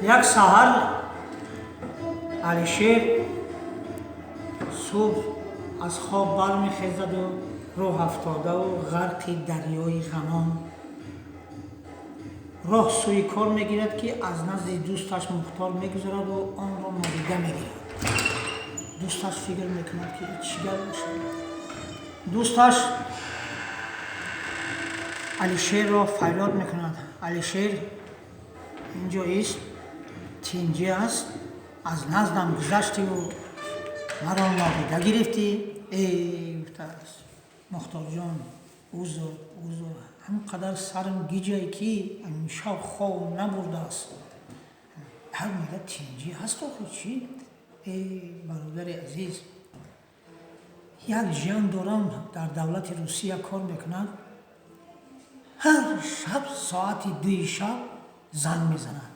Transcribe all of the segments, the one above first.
Як саҳар Алишер субҳ аз хоб бармехезаду роҳ афтодаву ғарқи дарёи ғамон роҳ сӯи кор мегирад, ки аз назди дӯсташ Мухтор мегузараду онро нодида мегирад. Дӯсташ фикр мекунад, ки чӣ гап бошад. Дӯсташ Алишерро фарёд мекунад: «Алишер, инҷо ист, тинҷӣ аст? Аз наздам гузаштиву маро нодида гирифтӣ». «Э, — гуфтааст Мухторҷон, — узр, узр, ҳамин қадар сарам гиҷае, ки имшаб хоб набурдааст». Ҳар мега: «Тинҷӣ ҳаст охи, чӣ?» «Э, бародари азиз, як ҷиян дорам, дар давлати Русия кор мекунад. Ҳар шаб соати 2-и шаб занг мезанад».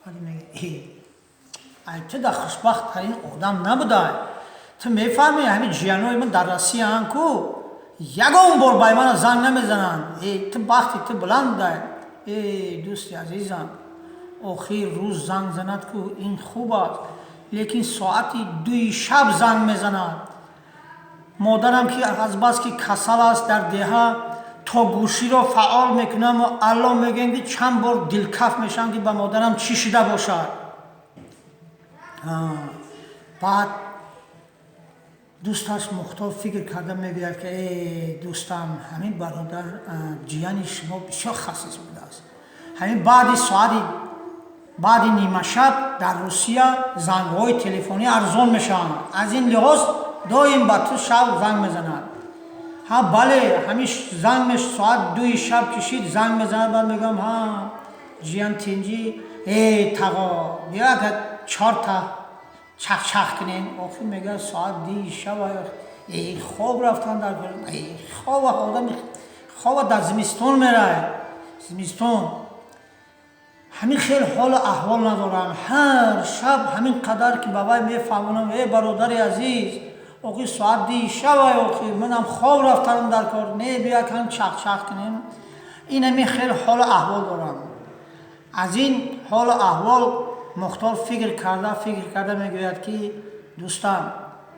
Баъд мега: «Э, ай, ту да хушбахттарин одам набудай. Ту мефаҳмӣ, ҳамин ҷиянои ман дар Россияанд ку, ягон бор ба мана занг намезананд. Э, ту бахти ту баланд будай». «Э, дӯсти азизам, охир рӯз занг занад ку, ин хуб аст, лекин соати 2-и шаб занг мезанад. Модарам, ки азбаски касал аст дар деҳа, то гӯширо фаъол мекунаму алло мегӯям, ки чанд бор дилкаф мешавам, ки ба модарам чӣ шуда бошад». Баъд дӯсташ Мухтор фикр карда мегӯяд, ки э, дӯстам, ҳамин бародар, ҷияни шумо бисёр хасис будааст. Ҳамин баъди соати, баъди нимашаб дар Русия зангҳои телефонӣ арзон мешаванд. Аз ин лиҳоз доим ба ту шаб занг мезанад». «Ҳа, бале, ҳамин занг соат 2-и шаб кишид, занг мезанад. Баъд мегӯям: ҳа, ҷиян, тинҷӣ? Э, тағо, биё, чорта чахчах кунем». Охир мегӯяд: «Соат 2-и шаб, э, хоб рафтан дар э, хоб одам хоба дар зимистон меравад, зимистон». Ҳамин хел ҳолу аҳвол надорам. Ҳар шаб ҳамин қадар ки ба вай мефаҳмонам: э, бародари азиз, охир соат 2-и шабай, охир манам хоб рафтанам дар кор, не, биё кам чахчах кунем». Ин ҳамин хел ҳолу аҳвол дорам. Аз ин ҳолу аҳвол Мухтор фикр карда, фикр карда мегӯяд, ки дӯстам,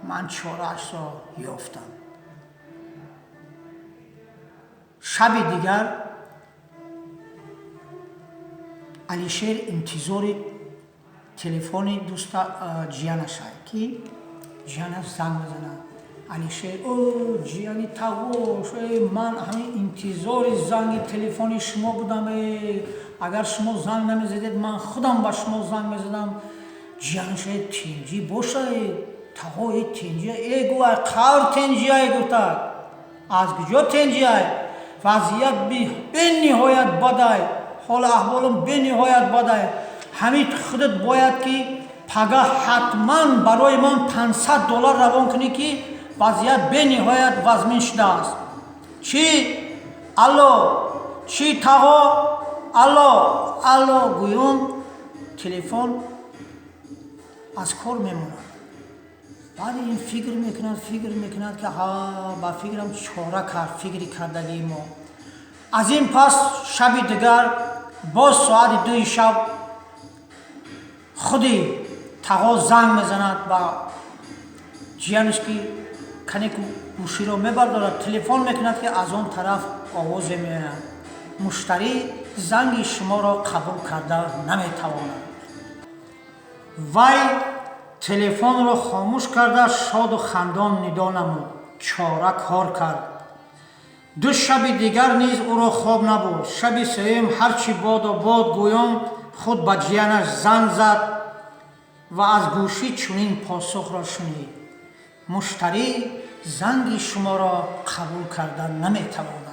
ман чораашро ёфтам. Шаби дигар Алишер интизори телефони дӯста ҷиянашай, ки ҷиянаш занг мезанад. Алишер: «О, ҷияни тағош, э, ман ҳамин интизори занги телефони шумо будам. Э, агар шумо занг намезадед, ман худам ба шумо занг мезадам». Ҷиянаш: «Э, тинҷӣ боша, э, тағо, э, тинҷӣ?» «Э, — гӯ, — ай қавр тинҷиай», гуфта, «аз куҷо тинҷиай? Вазъият бениҳоят бадай, ҳолу аҳволам бениҳоят бадай. Ҳамин худат бояд, ки пага ҳатман барои ман 500 доллар равон кунӣ, ки вазъият бениҳоят вазмин шудааст». «Чӣ? Алло, чӣ, тағо? Алло, алло», гӯён телефон аз кор мемонад. Баъди ин фикр мекунад, фикр мекунад, ки ҳа, ба фикрам чора кард фикри кардагии мо. Аз ин пас шаби дигар боз соати 2-и шаб худи тағо занг мезанад ба ҷиянаш, ки кане гӯширо мебардорад. Телефон мекунад, ки аз он тараф овозе меояд: «Муштарӣ занги шуморо қабул карда наметавонад». Вай телефонро хомӯш карда, шоду хандон нидо намуд: «Чора кор кард». Ду шаби дигар низ ӯро хоб набуд. Шаби сеюм ҳарчи боду бод гӯён худ ба ҷиянаш занг зад ва аз гӯшӣ чунин посухро шунид: «Муштарӣ занги шуморо қабул карда наметавонад».